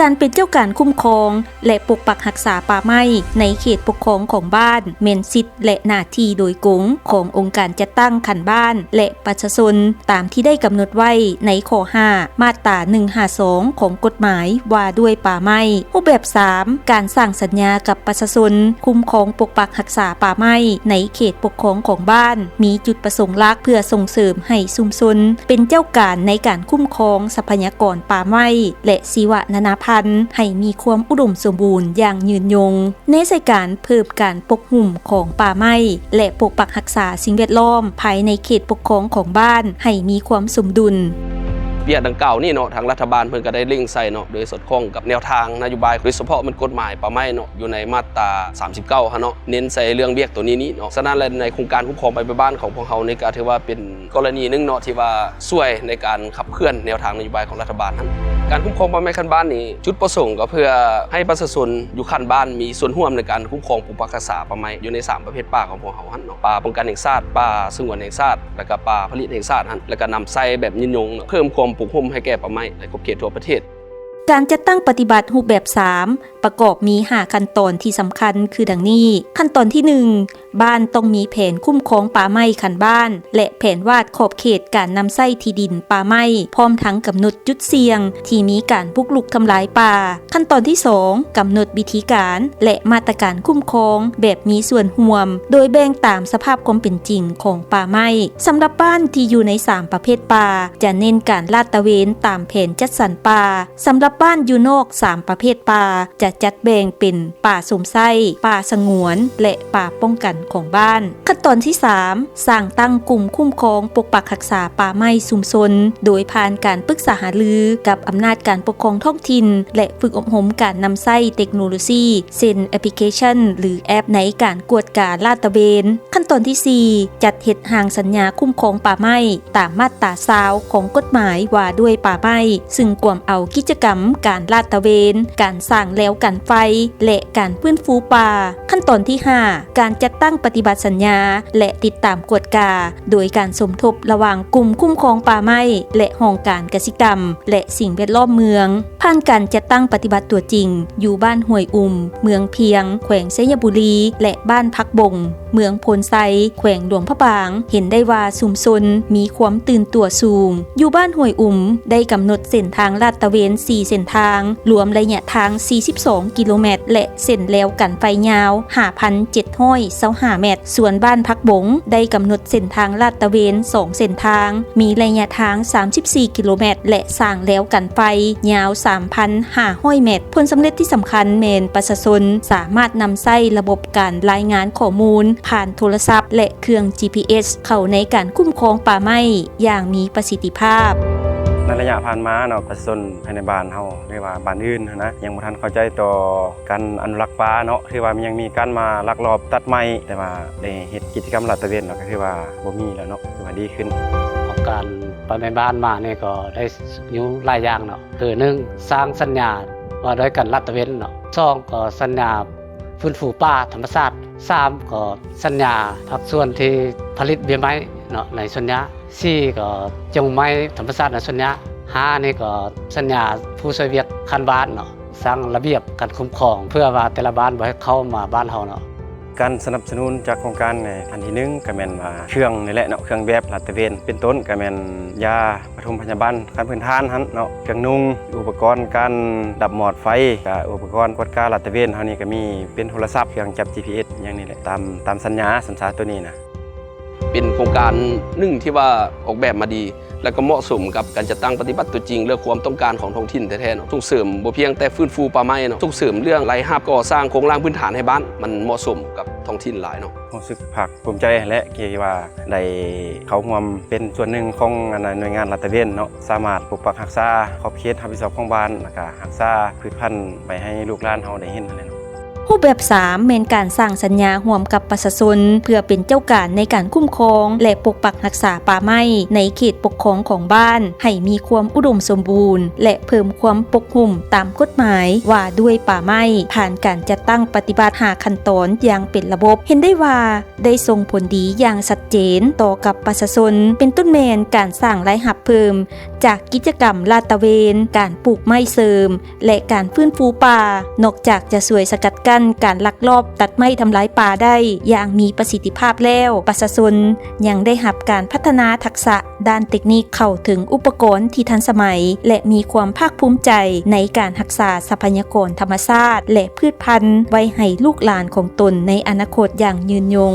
ການເປັນເຈົ້າການຄຸ້ມຄອງ ແລະ ປົກປັກຮັກສາປ່າໄມ້ໃນເຂດປົກຄອງຂອງບ້ານ ແມ່ນສິດ ແລະ ໜ້າທີ່ໂດຍກົງຂອງອົງການຈັດຕັ້ງຂັ້ນບ້ານ ແລະ ປະຊາຊົນ ຕາມທີ່ໄດ້ກຳນົດໄວ້ໃນຂໍ້ ຫ້າ ມາດຕາ ໜຶ່ງຫ້າສອງ ຂອງກົດໝາຍວ່າດ້ວຍປ່າໄມ້. ຮູບແບບ ສາມ ການສ້າງສັນຍາກັບປະຊາຊົນ ຄຸ້ມຄອງປົກປັກຮັກສາປ່າໄມ້ໃນເຂດປົກຄອງຂອງບ້ານ ມີຈຸດປະສົງຫຼັກເພື່ອສົ່ງເສີມໃຫ້ຊຸມຊົນເປັນເຈົ້າການໃນການຄຸ້ມຄອງຊັບພະຍາກອນປ່າໄມ້ ແລະ ຊີວະນານາພັນ ໃຫ້ມີຄວາມອຸດົມສົມບູນຢ່າງຍືນຍົງ. ແນໃສ່ການເພີ່ມການປົກຫຸ້ມຂອງປ່າໄມ້ ແລະ ປົກປັກຮັກສາສິ່ງແວດລ້ອມພາຍໃນເຂດປົກຄອງຂອງບ້ານໃຫ້ມີຄວາມສົມດຸນ. ວຽກດັ່ງກ່າວນີ້ເນາະ ທາງລັດຖະບານເພິ່ນກໍໄດ້ເລັ່ງໃສ່ເນາະ ໂດຍສອດຄ່ອງກັບແນວທາງນະໂຍບາຍ ໂດຍສະເພາະແມ່ນກົດໝາຍປ່າໄມ້ເນາະ ຢູ່ໃນມາດຕາ ສາມສິບເກົ້າ ຫັ້ນເນາະ ເນັ້ນໃສ່ເລື່ອງວຽກໂຕນີ້ນີ້ເນາະ. ສະນັ້ນແລ້ວ ໃນໂຄງການຄຸ້ມຄອງປ່າໄມ້ຂັ້ນບ້ານຂອງພວກເຮົານີ້ ກໍຖືວ່າເປັນກໍລະນີໜຶ່ງເນາະ ທີ່ວ່າຊ່ວຍໃນການຂັບເຄື່ອນແນວທາງນະໂຍບາຍຂອງລັດຖະບານຫັ້ນ. ການຄຸ້ມຄອງປ່າໄມ້ຂັ້ນບ້ານນີ້ ຈຸດປະສົງກໍເພື່ອໃຫ້ປະຊາຊົນຢູ່ຂັ້ນບ້ານມີສ່ວນຮ່ວມໃນການຄຸ້ມຄອງປົກປັກຮັກສາປ່າໄມ້ຢູ່ໃນສາມປະເພດປ່າຂອງພວກເຮົາຫັ້ນເນາະ ປ່າປ້ອງກັນແຫ່ງຊາດ, ປ່າສະຫງວນແຫ່ງຊາດ ແລ້ວກໍປ່າຜະລິດແຫ່ງຊາດຫັ້ນ ແລ້ວກໍນຳໃຊ້ແບບຍືນຍົງເນາະ ເພີ່ມຄວາມປົກຫຸ້ມໃຫ້ແກ່ປ່າໄມ້ໃນຂອບເຂດທົ່ວປະເທດ. ການຈັດຕັ້ງປະຕິບັດຮູບແບບ ສາມ ປະກອບມີ ຫ້າ ຂັ້ນຕອນທີ່ສຳຄັນຄືດັ່ງນີ້. ຂັ້ນຕອນທີ ໜຶ່ງ ບ້ານຕ້ອງມີແຜນຄຸ້ມຄອງປ່າໄມ້ຂັ້ນບ້ານ ແລະ ແຜນວາດຂອບເຂດການນຳໃຊ້ທີ່ດິນປ່າໄມ້ ພ້ອມທັງກຳນົດຈຸດສ່ຽງທີ່ມີການບຸກລຸກທຳລາຍປ່າ. ຂັ້ນຕອນທີ ສອງ ກຳນົດວິທີການ ແລະ ມາດຕະການຄຸ້ມຄອງແບບມີສ່ວນຮ່ວມ ໂດຍແບ່ງຕາມສະພາບຄວາມເປັນຈິງຂອງປ່າໄມ້. ສຳລັບບ້ານທີ່ຢູ່ໃນ ສາມ ປະເພດປ່າ ຈະເນັ້ນການລາດຕະເວນຕາມແຜນຈັດສັນປ່າ. ສຳລັບບ້ານຢູ່ນອກ ສາມ ປະເພດປ່າ ຈະຈັດແບ່ງເປັນປ່າສົມໃຊ້, ປ່າສະຫງວນ ແລະ ປ່າປ້ອງກັນຂອງບ້ານ. ຂັ້ນຕອນທີ ສາມ ສ້າງຕັ້ງກຸ່ມຄຸ້ມຄອງປົກປັກຮັກສາປ່າໄມ້ຊຸມຊົນ ໂດຍຜ່ານການປຶກສາຫາລືກັບອຳນາດການປົກຄອງທ້ອງຖິ່ນ ແລະ ຝຶກອົບຮົມການນຳໃຊ້ເຕັກໂນໂລຊີ ເຊັ່ນ ແອັບພລິເຄຊັນ ຫຼື ແອັບ ໃນການກວດກາລາດຕະເວນ. ຂັ້ນຕອນທີ ສີ່ ຈັດເຮັດຮ່າງສັນຍາຄຸ້ມຄອງປ່າໄມ້ ຕາມມາດຕາ ຊາວ ຂອງກົດໝາຍວ່າດ້ວຍປ່າໄມ້ ຊຶ່ງກວມເອົາກິດຈະກຳການລາດຕະເວນ, ການສ້າງແລວກັນໄຟ ແລະ ການຟື້ນຟູປ່າ. ຂັ້ນຕອນທີ ຫ້າ ການຈັດຕັ້ງປະຕິບັດສັນຍາ ແລະ ຕິດຕາມກວດກາ ໂດຍການສົມທົບລະຫວ່າງກຸ່ມຄຸ້ມຄອງປ່າໄມ້ ແລະ ຫ້ອງການກະສິກຳ ແລະ ສິ່ງແວດລ້ອມເມືອງ. ຜ່ານການຈັດຕັ້ງປະຕິບັດຕົວຈິງ ຢູ່ບ້ານຫ້ວຍອຸ່ມ ເມືອງພຽງ ແຂວງໄຊຍະບູລີ ແລະ ບ້ານຜັກບົງ ເມືອງໂພນໄຊ ແຂວງຫຼວງພະບາງ ເຫັນໄດ້ວ່າຊຸມຊົນມີຄວາມຕື່ນຕົວສູງ. ຢູ່ບ້ານຫ້ວຍອຸ່ມ ໄດ້ກຳນົດເສັ້ນທາງລາດຕະເວນ ສີ່ ເສັ້ນທາງ ລວມໄລຍະທາງ ສີ່ສິບສອງ ກິໂລແມັດ ແລະ ເສັ້ນແລວກັນໄຟຍາວ ຫ້າພັນເຈັດຮ້ອຍຊາວຫ້າແມັດ. ສ່ວນບ້ານຜັກບົງ ໄດ້ກຳນົດເສັ້ນທາງລາດຕະເວນ ສອງ ເສັ້ນທາງ ມີໄລຍະທາງ ສາມສິບສີ່ ກິໂລແມັດ ແລະ ສ້າງແລວກັນໄຟຍາວ ສາມພັນຫ້າຮ້ອຍແມັດ. ຜົນສຳເລັດທີ່ສຳຄັນແມ່ນປະຊາຊົນສາມາດນຳໃຊ້ລະບົບການລາຍງານຂໍ້ມູນຜ່ານໂທລະສັບ ແລະ ເຄື່ອງ ຈີພີເອສ ເຂົ້າໃນການຄຸ້ມຄອງປ່າໄມ້ຢ່າງມີປະສິດທິພາບ. ໃນໄລຍະຜ່ານມາເນາະ ປະຊາຊົນພາຍໃນບ້ານເຮົາ ຫຼືວ່າບ້ານອື່ນຫັ້ນນະ ຍັງບໍ່ທັນເຂົ້າໃຈຕໍ່ການອະນຸລັກປ່າເນາະ ຖືວ່າຍັງມີການມາລັກລອບຕັດໄມ້ ແຕ່ວ່າໄດ້ເຮັດກິດຈະກຳລາດຕະເວນເນາະ ກໍຖືວ່າບໍ່ມີແລ້ວເນາະ ຖືວ່າດີຂຶ້ນ. ໂຄງການປ່າໄມ້ບ້ານມານີ້ກໍໄດ້ຢູ່ຫຼາຍຢ່າງເນາະ ຄື ໜຶ່ງ ສ້າງສັນຍາວ່າດ້ວຍການລາດຕະເວນເນາະ, ສອງ ກໍສັນຍາຟື້ນຟູປ່າທຳມະຊາດ, ສາມ ກໍສັນຍາພາກສ່ວນທີ່ຜະລິດເບ້ຍໄມ້ເນາະ ໃນສັນຍາ, ສີ່ ກໍຈົງໄມ້ທຳມະຊາດໃນສັນຍາ, ຫ້າ ນີ້ກໍສັນຍາຜູ້ຊ່ວຍວຽກຂັ້ນບ້ານເນາະ, ສ້າງລະບຽບການຄຸ້ມຄອງ ເພື່ອວ່າແຕ່ລະບ້ານບໍ່ໃຫ້ເຂົ້າມາບ້ານເຮົາເນາະ. ການສະໜັບສະໜູນຈາກໂຄງການນີ້ ອັນທີໜຶ່ງກໍແມ່ນວ່າເຄື່ອງນີ້ແຫຼະເນາະ, ເຄື່ອງແບບລາດຕະເວນ ເປັນຕົ້ນກໍແມ່ນຢາປະຖົມພະຍາບານຂັ້ນພື້ນຖານຫັ້ນເນາະ, ເຄື່ອງນຸ່ງ, ອຸປະກອນການດັບມອດໄຟ, ກະອຸປະກອນກວດກາລາດຕະເວນເຮົານີ້ກໍມີເປັນໂທລະສັບ, ເຄື່ອງຈັບຈີພີເອສ ຫຍັງນີ້ແຫຼະ ຕາມ ຕາມສັນຍາ ສັນຊາດໂຕນີ້ນະ. ເປັນໂຄງການໜຶ່ງທີ່ວ່າອອກແບບມາດີ ແລະ ກໍເໝາະສົມກັບການຈັດຕັ້ງປະຕິບັດຕົວຈິງ ແລະ ຄວາມຕ້ອງການຂອງທ້ອງຖິ່ນແທ້ໆເນາະ, ສົ່ງເສີມບໍ່ພຽງແຕ່ຟື້ນຟູປ່າໄມ້ເນາະ, ສົ່ງເສີມເລື່ອງລາຍຮັບ, ກໍ່ສ້າງໂຄງລ່າງພື້ນຖານໃຫ້ບ້ານ ມັນເໝາະສົມກັບທ້ອງຖິ່ນຫຼາຍເນາະ. ຮູ້ສຶກພາກພູມໃຈແຫຼະ ທີ່ວ່າໄດ້ເຂົ້າຮ່ວມເປັນສ່ວນໜຶ່ງຂອງ ອັນ ໜ່ວຍງານລາດຕະເວນເນາະ, ສາມາດປົກປັກຮັກສາຂອບເຂດຮັບຜິດຊອບຂອງບ້ານ ແລ້ວກະຮັກສາພືດພັນໄວ້ໃຫ້ລູກຫຼານເຮົາໄດ້ເຫັນຫັ້ນແຫຼະເນາະ. ຮູບແບບສາມແມ່ນການສ້າງສັນຍາຮ່ວມກັບປະຊາຊົນ ເພື່ອເປັນເຈົ້າການໃນການຄຸ້ມຄອງ ແລະ ປົກປັກຮັກສາປ່າໄມ້ໃນເຂດປົກຄອງຂອງບ້ານ ໃຫ້ມີຄວາມອຸດົມສົມບູນ ແລະ ເພີ່ມຄວາມປົກຫຸ້ມຕາມກົດໝາຍວ່າດ້ວຍປ່າໄມ້ ຜ່ານການຈັດຕັ້ງປະຕິບັດຫ້າຂັ້ນຕອນຢ່າງເປັນລະບົບ ເຫັນໄດ້ວ່າ ໄດ້ສົ່ງຜົນດີຢ່າງຊັດເຈນຕໍ່ກັບປະຊາຊົນ ເປັນຕົ້ນແມ່ນການສ້າງລາຍຮັບເພີ່ມຈາກກິດຈະກຳລາດຕະເວນ, ການປູກໄມ້ເສີມ ແລະ ການຟື້ນຟູປ່າ ນອກຈາກຈະຊ່ວຍສະກັດກັ້ນການລັກລອບຕັດໄມ້ທຳລາຍປ່າໄດ້ຢ່າງມີປະສິດທິພາບແລ້ວ, ປະຊາຊົນຍັງໄດ້ຮັບການພັດທະນາທັກສະດ້ານເຕັກນິກ ເຂົ້າເຖິງອຸປະກອນທີ່ທັນສະໄໝ ແລະ ມີຄວາມພາກພູມໃຈໃນການຮັກສາຊັບພະຍາກອນທຳມະຊາດ ແລະ ພືດພັນໄວ້ໃຫ້ລູກຫຼານຂອງຕົນໃນອະນາຄົດຢ່າງຍືນຍົງ.